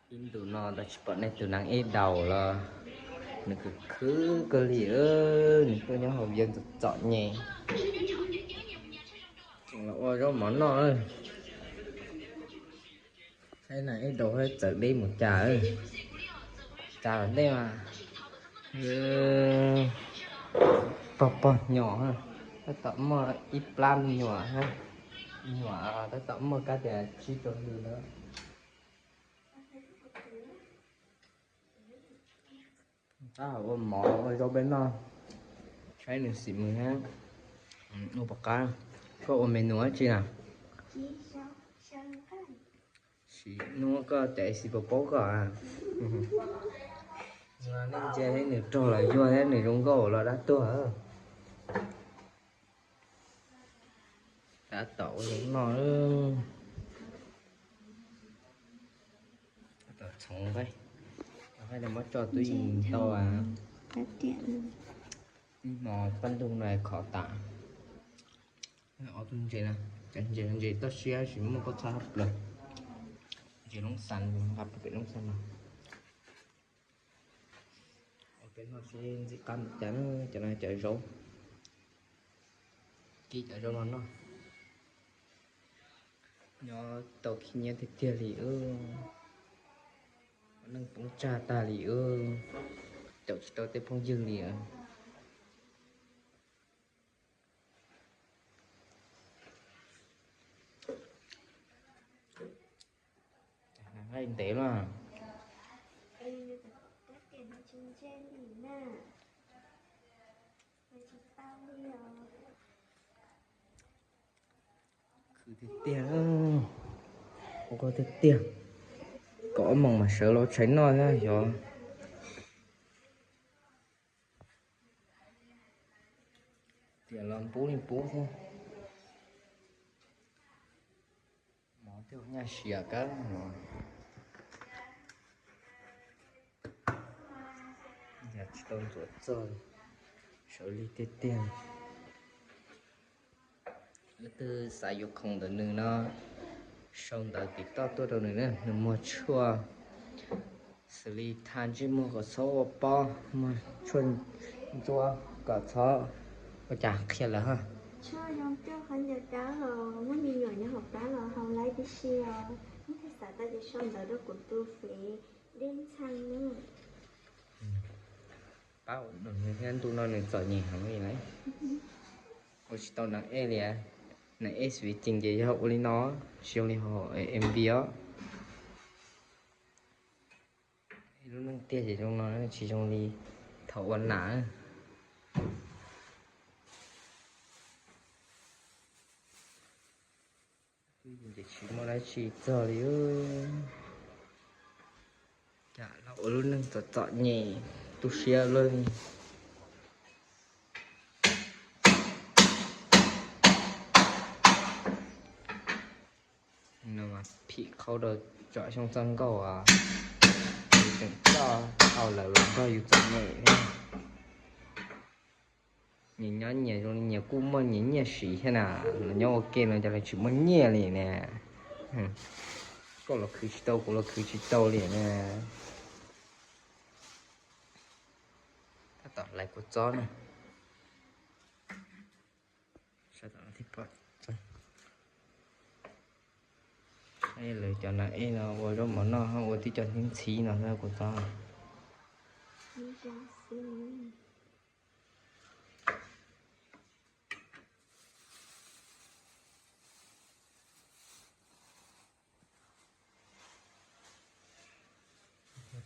Ib ntus no tau tsis pom nej tus neeg ej daus los nws khwv khwv kawg li, nws tuaj nyob hauv yeeb txom txom nyem. Tseem los ua zaub mov noj. Saib neeg ej daus txawm deb mus cas, cas los ntej mas pog pog nyuam, tab tom muaj ib plab me nyuam, me nyuam tab tom muaj kab tias tsib rau hli na. Tab ua mov ua zaub peb noj, saib nws xim mus na. Ua pom qab, koj ua me nus dab tsi na? Sim nub koj cov xib paub paub koj. Nej ntsia thiab nws rog los yuag thiab nws zoo nkauj los dab tuag. Tab tom ua zoo noj. Tab tom txhoov, muab tso twb yeej tau. Ib hmo paj ntug no khov tas. Ob tug ntses na, cov ntses, ntses toj siab tsis muaj pob txha hab plaws. Ntses loob xas, nqa pem loob xas no. Peb noj seb ntxim qab npaum cas na, cov no cov zaub. Kib cov zaub no noj. Nyob tau khib nyiab tiag tiag li, neej poob tsag tag li, caum tsis tau tej phooj ywg li. Nqaij ntev los. Khwv tiag tiag, ua koj tiag tiag. Kaum ob moos mas sawv los tshais noj thiab xyov. Tiam los pub li pub thiab. Mov thiaj nyaj siav kawg no. Yog tsis tau ntxuav txog, sawv lig tiag tiag. Leej twg xav yuav khoom ntawm nws no, sau ntawv tim toj tuaj rau nws na, nws muag tshuaj xws li tha ntsej muag kom txhob ua pob, muag tshuaj ntsuab kom txhob ua cas qhia lawm ha. Tshuaj zoo coj qhov ncauj dab los muaj me nyuam nyob hauv plab los haus laib tib si os. Leej twg xav tau ces sau ntawv rau kuv tus fev Dej Ntxhee na. Pab ua thiab, ntu no nws txom nyem heev li lauj. Ua tsis tau neeg ej li. Neeg ej xwv cees ces yog ua li no, tsis zoo li hauv M V os. Lub neej tiag ces zoo no, tsis zoo li thaum ua nam. Ces tsis muaj dab tsi txog li. Cas los ua lub neej txom txom nyem, tu siab luaj li. No mas phim qhaub rau tsom xyoob txoj nkauj os. Tseem coj tau lawv los nrog yus txom nyem thiab. Nyias nyob nyias zoo li nyias kuj muaj nyias nyiaj siv thiab na. Los nyob ua ke no cas lawv tsis muaj nyiaj li ne. Koj los khwv tsis tau, kuv los khwv tsis tau li ne. Tab tom hlais kua txob na. Lawv cov nas ej no ua zaub mov noj, ua tib co ntxhib ntxhib no xwb kuv txob.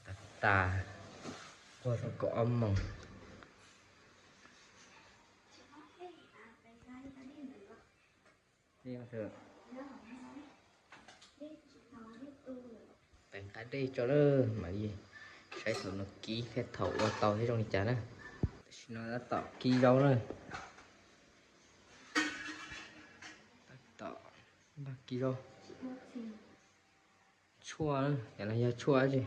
Tas tas, ua tau kaum ob moos. Peb nqa dej tso lawm mam li saib thaum no kib thiab thaum ua tau thiab zoo li cas na. Tam sim no tab tom kib zaub na. Tab tom npaj kib zaub. Tshuaj, cov no yog tshuaj tsi?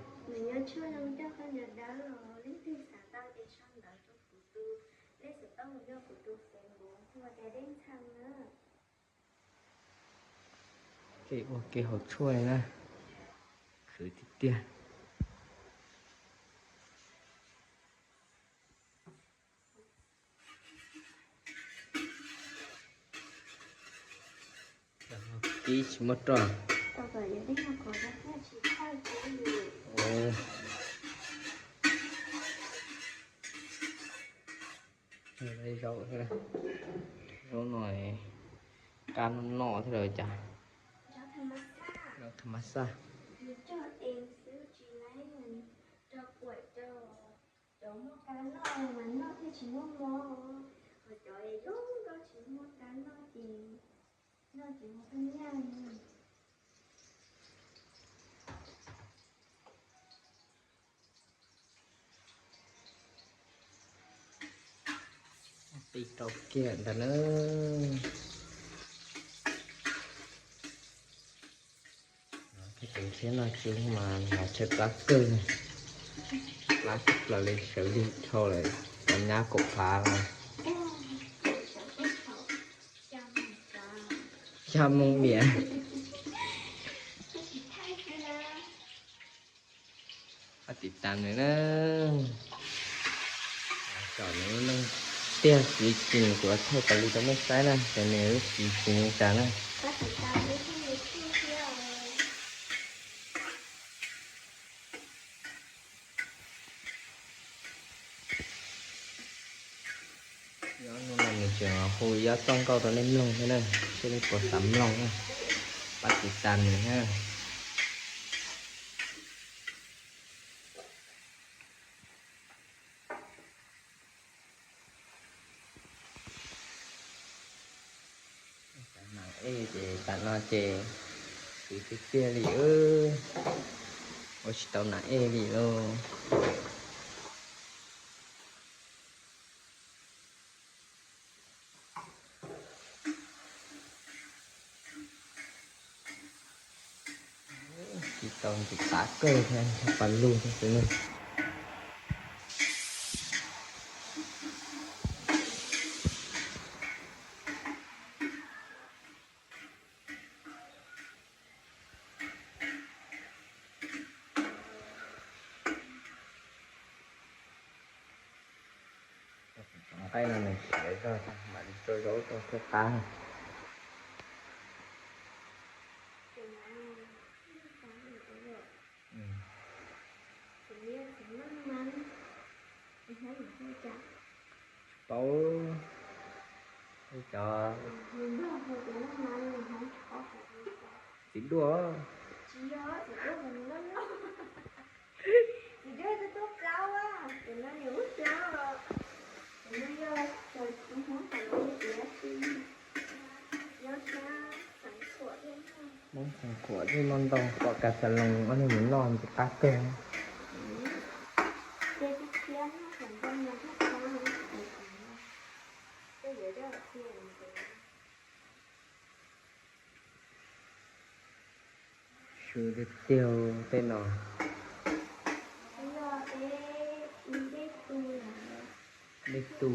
Ua ke haus tshuaj li na, khwv tiag tiag. Ib tsis muaj roj. Zaub, zaub no, kab noj noj thiab lawm cas. Zaub tha mas xaj. Cov muaj kab noj mas noj thiaj tsis muaj mob, ho cov zoo nkauj tsis muaj kab noj ces noj tsis muaj kab noj. Tij rau kiag ntag na. Tej tus thiab noj tsis mas los tshaib plab kawg, plab tshaj plaws li, sawv lig dhau lawm, cov nyab kaum phav no. Xya moos miam. Pab tiv tas nws na. Tsom nws lub neej tiag, txiv tsis nws kuv thaij tas li rau nej saib na, ces nws lub txiv tsis li cas na. Hnub no nws tseem hu ib ob txoj nkauj rau nej mloog thiab na, seb nej puas xav mloog na. Pab tiv tas nws na. Nas ej ces tam no ces xwv tiag tiag li, ua tsis tau nas ej li lauj. Tsis tau ntxim qab kawg thiab, pas lug thiab xwb na. Nqaij no nws siav zog, mam li tso zaub rau thiaj qab. Tsis paub, cov txiv duaj. Hmoob Xeev Khuam thiaj muaj ntau, pom kas xas loos ob leeg mus noj ntxim qab kawg. Swv tiag tiag tej no. Dej tus.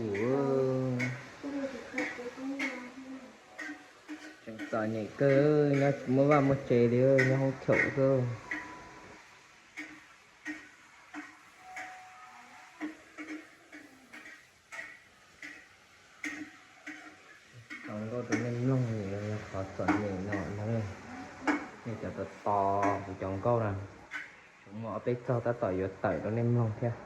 Tseem txom nyem kawg, nyob tsis muaj vaj muaj tsev li, nyob hoob chaum xwb. Tau nkauj rau nej mloog, qhov txom nyem no na, nej cov tos tos kuv cov nkauj na, tseem muaj ob peb txog tab tom yuav tawm rau nej mloog thiab.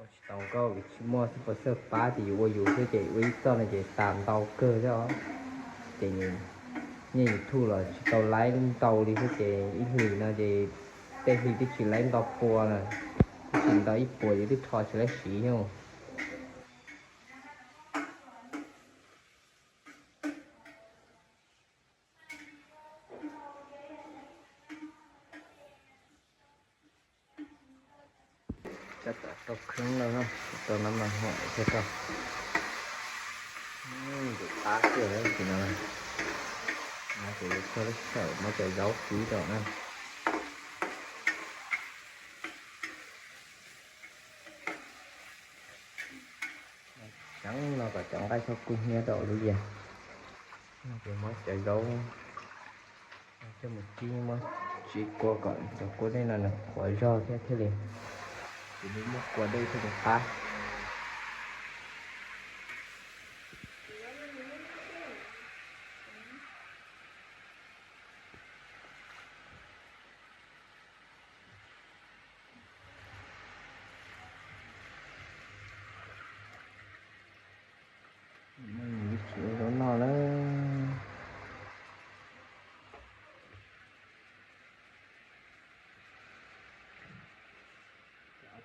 Ua tsis tau nkauj, tsis muaj xib fwb pab ces yus ua yus xwb ces ua ib txoj no ces tas ntau kawg thiab os. Ces nyiaj YouTube los tsis tau laib ntau li thiab ces ib hlis no ces tej hlis twb tsis laib nto pua lawm, twb tsis nto ib puas ces twb rho tsis laib siv thiab. Tab tom rau khab no na, rau no mas huam thiab rau. Tus qab kiag lawm no, no ces yuav txog lub sij hawm muab cov zaub kwv rau na. Tseev no kom cov nqaij txhob kub hnyiab rau lub yias. No ces muab cov zaub coj mus kib, muab tsis kua kom cov kua dej no nws qhuav zog thiab thiaj li, ces muab kua dej thiaj li qab.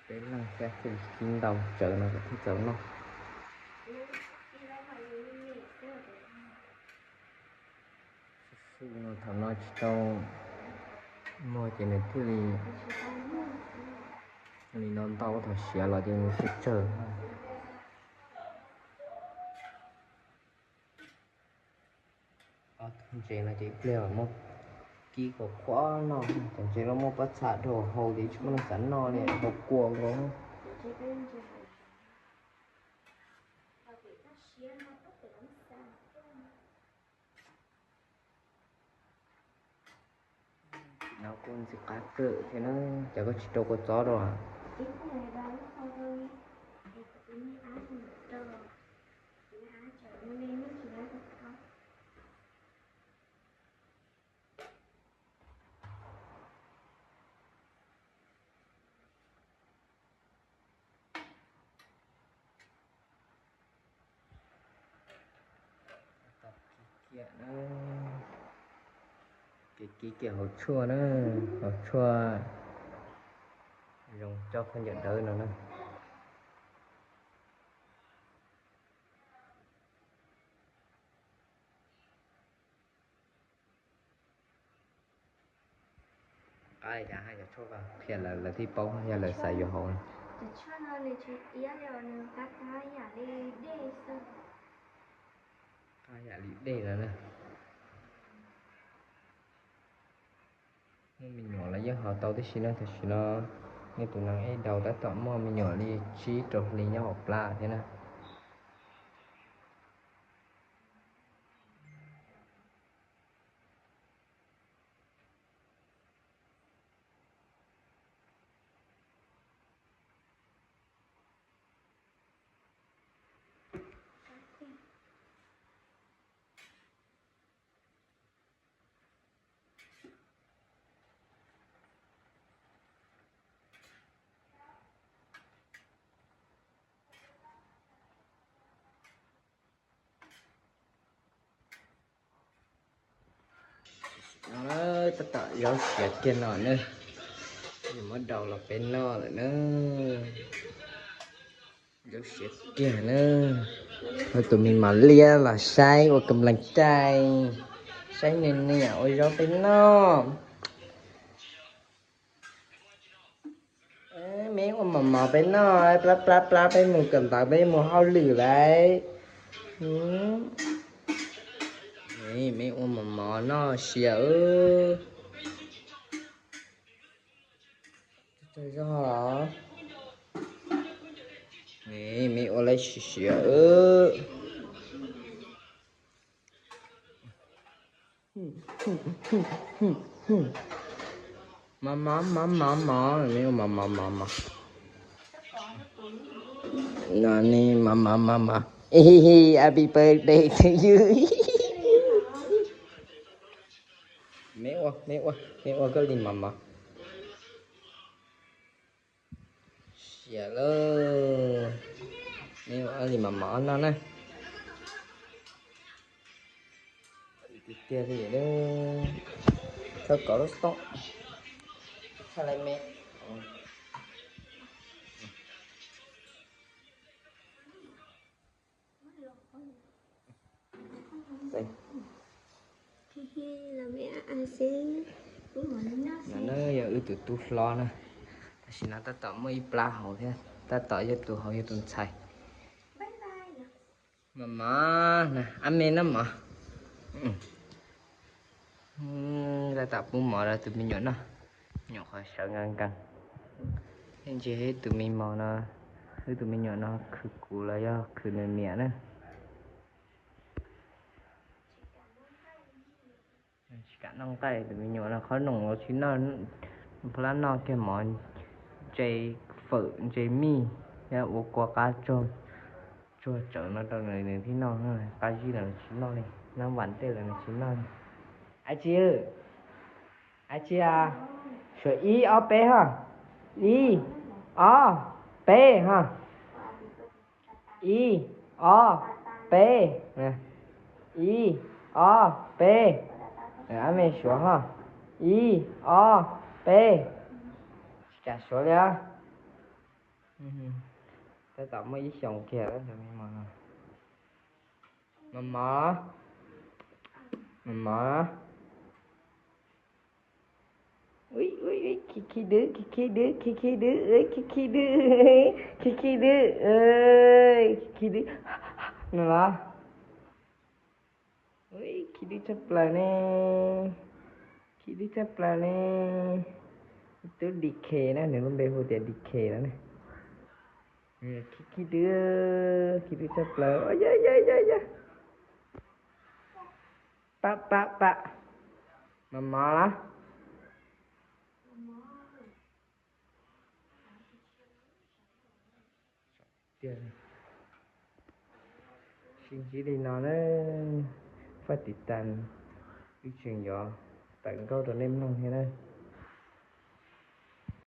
Peb leeg thiab thiaj li kib ntau tsawv no thiaj txaus noj. Xwb no thaum no tsis tau muag ces nws thiaj li li no ntau, thaum siav los ces nws tsawg tsawg. Ob tug ntses no ces ib pliag muab kib kom qhuav noj, cov ntses no muaj pob txha dhau hau ces tsis muaj neeg xav noj li, hau kua nkaus. No kuj ntxim qab kawg thiab na, cas koj tsis rau kua txob rau? Kiag na, kib kiag hauv tshuaj na, hauv tshuaj zoo coj khaub ncaws dawb no na. Qab li cas hais cov tshuaj ko qhia lawv, lawv thiaj paub yog lawv xav yuav hauv. Cov tshuaj no nws tsis iab li, nws qab qab yam li dej xwb. Qab yam li dej no na. Muaj me nyuam los yeej hauv tau tib si na, tam sim no nej tus neeg ej daus tab tom muaj me nyuam li tsib rau hli nyob hauv plab thiab na. No tab tom zaub siav kiag no na, muab daus los peb noj lawm na. Zaub siav kiag na. Tus me mos liab los saib ua kam lees cai, saib niam niam ua zaub peb noj. Meb ua mos mos peb noj, plab plab plab peb mus kawm ntawv peb mus hauj lwm lawm. Meb ua mos mos noj siav. Zog los. Meb ua lawv siav siav. Mos mos mos mos mos, meb ua mos mos mos mos. No ne mos mos mos mos. Hi hi, happy birthday to you. Meb ua, meb ua, meb ua koj li mos mos. Siav lauj. Meb ua li mos mos noj na. Tiag tiag li. Thawj kom lub xoob. Txhaj li me. No na yog wb tus tub hlob na. Tam sim no tab tom muaj ib plab hauv thiab, tab tom yog tus hauv yog tus ntxhais. Mos mos na, ab me noj mov. Tab tom pub mov rau tus me nyuam noj, nyuam qhuav sawv nkees nkees. Thiab ntshe wb tus me mos no, wb tus me nyuam no khwv kuv los yog khwv nws niam na. Tsis kam noj nqaij, tus me nyuam no qhob noom los tsis noj, pheej noj kiag mov, ntse fawm ntse mij, ua kua qab tsuag tsuag tsawv no rau nws nws thiaj noj, qab zib los nws tsis noj li, nab vam tej los nws tsis noj li. Ab tsi, ab tsi a, suav ib ob peb ha, ib ob peb ha. Ib ob peb, ib ob peb. Ab me suav ho, ib ob peb. Tsis kam suav li os. Tab tom muaj ib xyoos kiag lawm cov me mos no. Mos mos, mos mos. Ui, ui, ui, khi khi dwb, khi khi dwb, khi khi dwb, ui, khi khi dwb, khi khi dwb, ui, khi khi dwb. No los. Ui, khi dwb tshaj plaws ne. Khi dwb tshaj plaws ne. Tub D K na, nws lub npe hu tias D K no ne. Khi khi dwb, khi dwb tshaj plaws. Ua ya ya ya ya. Pab pab pab. Mos mos los. Tiag, sib ntsib li no na, faj tiv tas, wb tseem yuav tawm nkauj rau nej mloog thiab na.